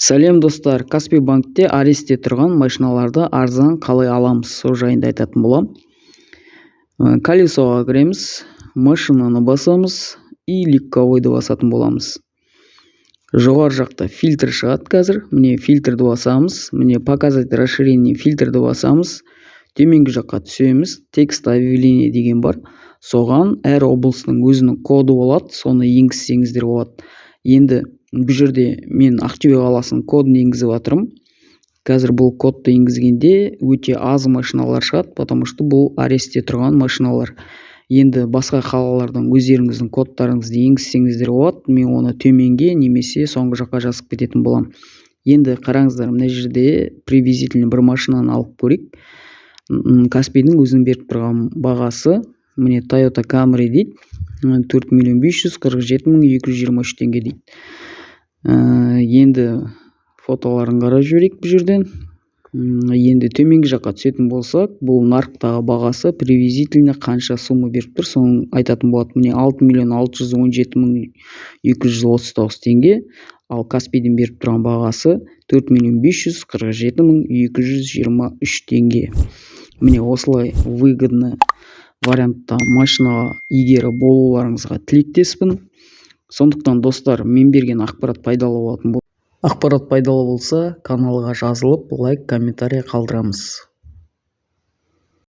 Сәлем, достар! Каспий Банкте арестте тұрған машиналарды арзан қалай аламыз, сол жайында айтатын боламын. Колесоға кіреміз, машинаны басамыз и легковойды басатын боламыз. Жоғары жақта фильтр шығады қазір. Міне, фильтрді басамыз. Міне, «Показать расширенный фильтрді басамыз. Төменгі жаққа түсеміз, «Текст объявление» деген бар. Соған әр облыстың өзінің коды болады, соны енгізсеңіздер болады. Енді бұл жерде мен Ақтөбе қаласының кодын енгізіп жатырмын. Қазір бұл кодты енгізгенде өте аз машиналар шығады, потому что бұл арестте тұрған машиналар. Енді басқа қалалардан өздеріңіздің кодтарыңызды енгізсеңіздер болады. Мен оны төменге немесе соңғы жаққа жазып кететін боламын. Енді қараңыздар, мына жерде приблизительно бір машинаны алып көрейік. Каспийдің өзінің беріп тұрған бағасы, міне, Тойота Камри дейді, 4 547 223 теңге дейді. Енді фотоларын қарап жіберейік бұл жерден. Енді төменгі жаққа түсетін болсақ, бұл нарықтағы бағасы приблизительно қанша сумма беріп тұр, соны айтатын болады. Міне, 6 617 239 теңге. Ал Каспийдің беріп тұрған бағасы 4 547 223 теңге. Міне, осылай выгодный вариантта машинаға иегері болуларыңызға тілектеспін. Сондықтан, достар, мен берген ақпарат пайдалы болатын, ақпарат пайдалы болса, каналға жазылып, лайк, комментарий қалдырамыз.